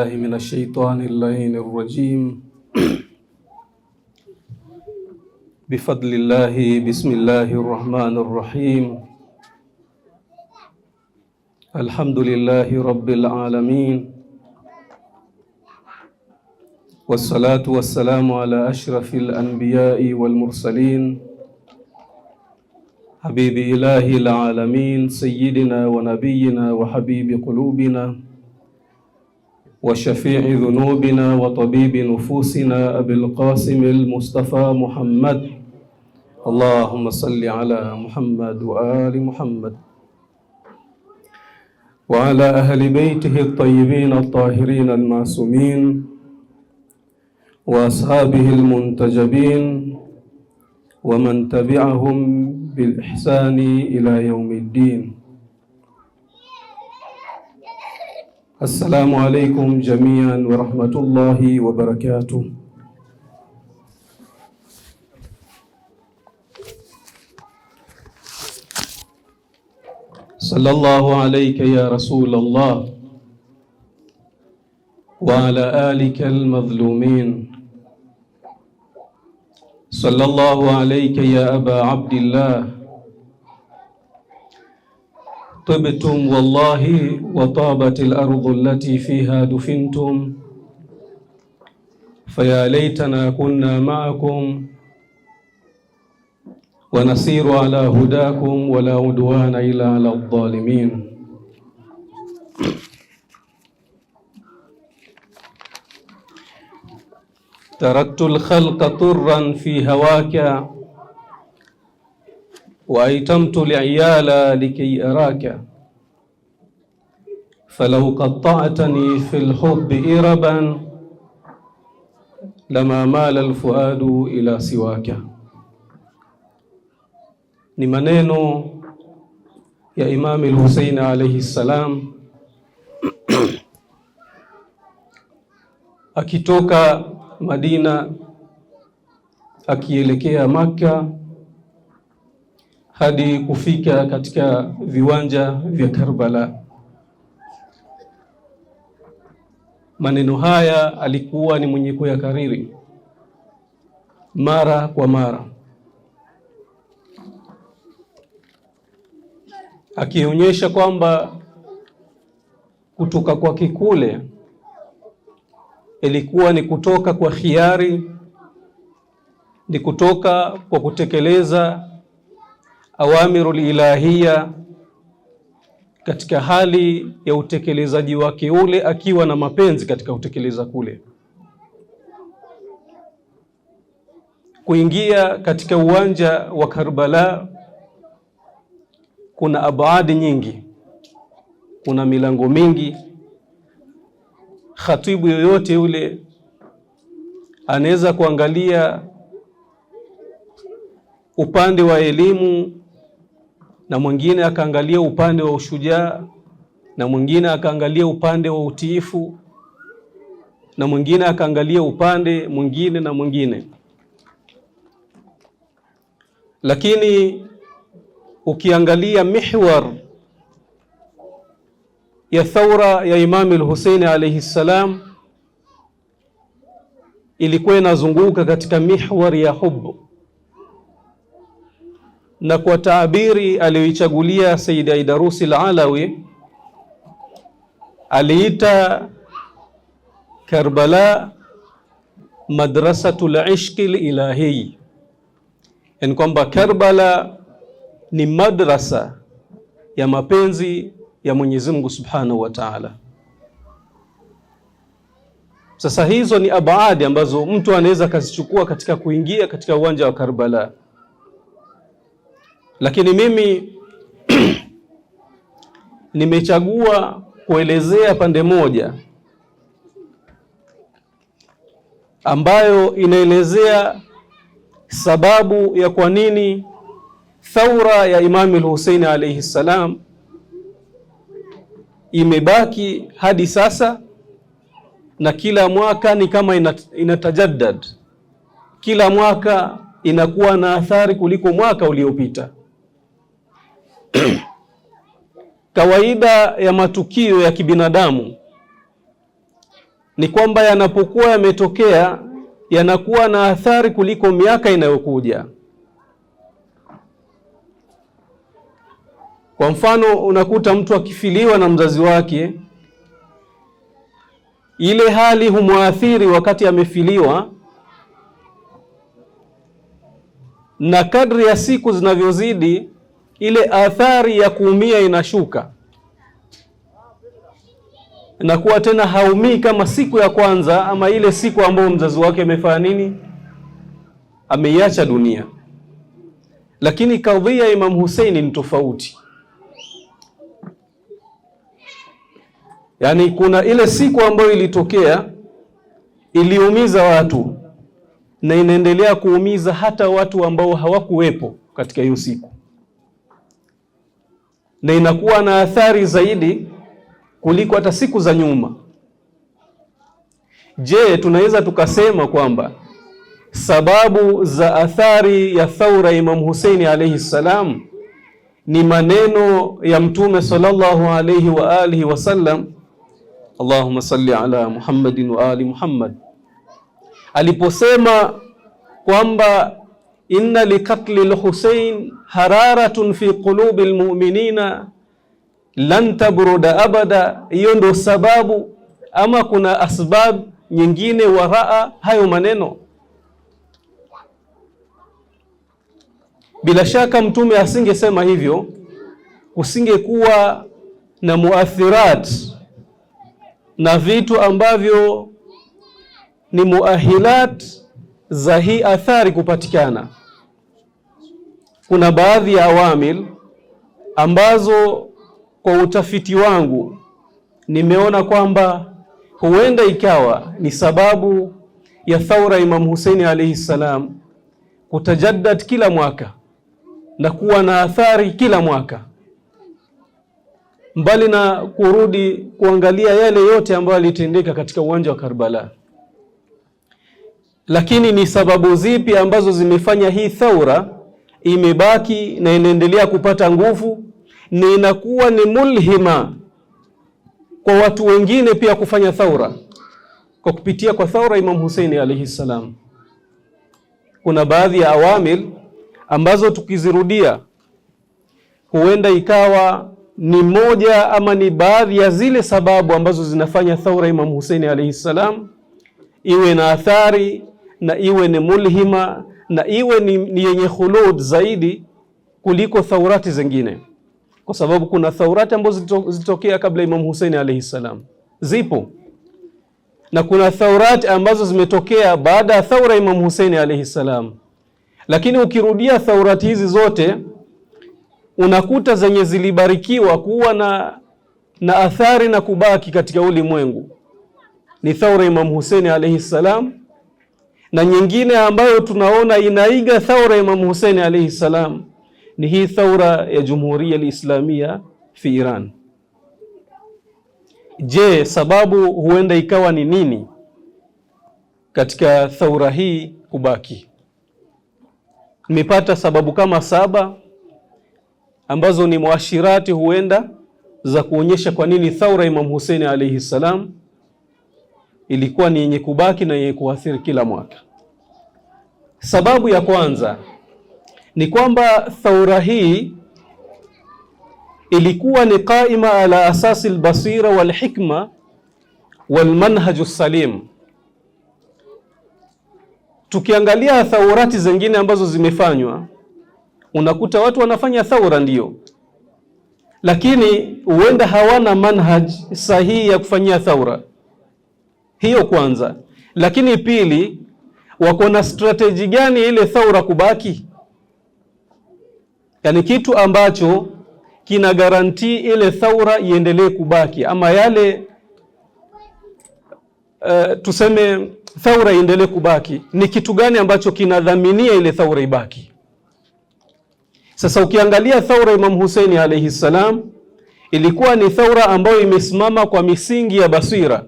بالله من الشيطان اللعين الرجيم. بفضل الله، بسم الله الرحمن الرحيم. الحمد لله رب العالمين، والصلاة والسلام على أشرف الأنبياء والمرسلين، حبيب إله العالمين، سيدنا ونبينا وحبيب قلوبنا وشفيع ذنوبنا وطبيب نفوسنا، أبي القاسم المصطفى محمد. اللهم صل على محمد وآل محمد وعلى أهل بيته الطيبين الطاهرين المعصومين وأصحابه المنتجبين ومن تبعهم بالإحسان إلى يوم الدين. السلام عليكم جميعا ورحمة الله وبركاته. صلى الله عليك يا رسول الله وعلى آلك المظلومين. صلى الله عليك يا أبا عبد الله. طبتم والله وطابت الأرض التي فيها دفنتم، فيا ليتنا كنا معكم ونسير على هداكم ولا عدوان إلا على الظالمين. تركت الخلق طرا في هواك وأيتمت العيال لكي أراك، فلو قطعتني في الحب إربا لما مال الفؤاد إلى سواك. Ni maneno ya Imam al-Hussein alayhi salam akitoka Madina akielekea Makka hadi kufika katika viwanja vya Karbala. Maneno haya alikuwa ni mwenye kuyakariri mara kwa mara, akionyesha kwamba kutoka kwake kule ilikuwa ni kutoka kwa khiari, ni kutoka kwa kutekeleza awamirul ilahia katika hali ya utekelezaji wake ule, akiwa na mapenzi katika kutekeleza kule. Kuingia katika uwanja wa Karbala kuna abadi nyingi, kuna milango mingi. Khatibu yoyote yule anaweza kuangalia upande wa elimu na mwingine akaangalia upande wa ushujaa na mwingine akaangalia upande wa utiifu na mwingine akaangalia upande mwingine na mwingine, lakini ukiangalia mihwar ya thaura ya Imam al-Hussein alayhi salam ilikuwa inazunguka katika mihwar ya hubu, na kwa taabiri aliyoichagulia Sayyid Aidarusi al-Alawi aliita Karbala madrasatul ishqi al-ilahi, yani kwamba Karbala ni madrasa ya mapenzi ya Mwenyezi Mungu Subhanahu wa Ta'ala. Sasa hizo ni abaadi ambazo mtu anaweza akazichukua katika kuingia katika uwanja wa Karbala, lakini mimi nimechagua kuelezea pande moja ambayo inaelezea sababu ya kwa nini thaura ya Imam al-Hussein alayhi salam imebaki hadi sasa, na kila mwaka ni kama inatajaddad, kila mwaka inakuwa na athari kuliko mwaka uliopita. Kawaida ya matukio ya kibinadamu ni kwamba yanapokuwa yametokea yanakuwa na athari kuliko miaka inayokuja. Kwa mfano, unakuta mtu akifiliwa na mzazi wake, ile hali humwathiri wakati amefiliwa, na kadri ya siku zinavyozidi ile athari ya kuumia inashuka na kuwa tena haumii kama siku ya kwanza ama ile siku ambayo mzazi wake amefanya nini, ameiacha dunia. Lakini kadhia ya Imam Hussein ni tofauti. Yaani kuna ile siku ambayo ilitokea iliumiza watu na inaendelea kuumiza hata watu ambao hawakuwepo katika hiyo siku, na inakuwa na athari zaidi kuliko hata siku za nyuma. Je, tunaweza tukasema kwamba sababu za athari ya thaura Imam Hussein alayhi salam ni maneno ya Mtume sallallahu alayhi wa alihi wasallam, Allahumma salli ala Muhammadin wa ali Muhammad, aliposema kwamba inna likatli lhusein hararatun fi qulubi lmuminina lan tabruda abada. Hiyo ndo sababu, ama kuna asbab nyingine waraa hayo maneno? Bila shaka Mtume asingesema hivyo, kusingekuwa na muathirat na vitu ambavyo ni muahilat za hii athari kupatikana. Kuna baadhi ya awamil ambazo kwa utafiti wangu nimeona kwamba huenda ikawa ni sababu ya thaura Imam Hussein alayhi salam kutajaddad kila mwaka na kuwa na athari kila mwaka, mbali na kurudi kuangalia yale yote ambayo yalitendeka katika uwanja wa Karbala. Lakini ni sababu zipi ambazo zimefanya hii thaura imebaki na inaendelea kupata nguvu na inakuwa ni mulhima kwa watu wengine pia kufanya thaura kwa kupitia kwa thaura Imam Hussein alayhi salam? Kuna baadhi ya awamil ambazo tukizirudia huenda ikawa ni moja ama ni baadhi ya zile sababu ambazo zinafanya thaura Imam Hussein alayhi salam iwe na athari na iwe ni mulhima na iwe ni yenye khulud zaidi kuliko thaurati zingine, kwa sababu kuna thaurati ambazo zilitokea kabla Imam Hussein alayhi salam zipo, na kuna thaurati ambazo zimetokea baada ya thaura Imam Hussein alayhi salam. Lakini ukirudia thaurati hizi zote unakuta zenye zilibarikiwa kuwa na athari na kubaki katika ulimwengu ni thaura Imam Hussein alayhi salam, na nyingine ambayo tunaona inaiga thaura Imam Hussein alayhi salam ni hii thaura ya Jumhuria Alislamia fi Iran. Je, sababu huenda ikawa ni nini katika thaura hii kubaki? Nimepata sababu kama saba ambazo ni muashirati huenda za kuonyesha kwa nini thaura Imam Hussein alayhi salam ilikuwa ni yenye kubaki na yenye kuathiri kila mwaka. Sababu ya kwanza ni kwamba thaura hii ilikuwa ni qaima ala asasi albasira walhikma walmanhaju salim. Tukiangalia thaurati zingine ambazo zimefanywa, unakuta watu wanafanya thaura ndiyo, lakini huenda hawana manhaj sahihi ya kufanyia thaura hiyo kwanza. Lakini pili, wako na strategy gani ile thaura kubaki? Yani kitu ambacho kina garanti ile thaura iendelee kubaki, ama yale tuseme thaura iendelee kubaki, ni kitu gani ambacho kinadhaminia ile thaura ibaki? Sasa ukiangalia thaura Imam Hussein alayhi salam ilikuwa ni thaura ambayo imesimama kwa misingi ya basira,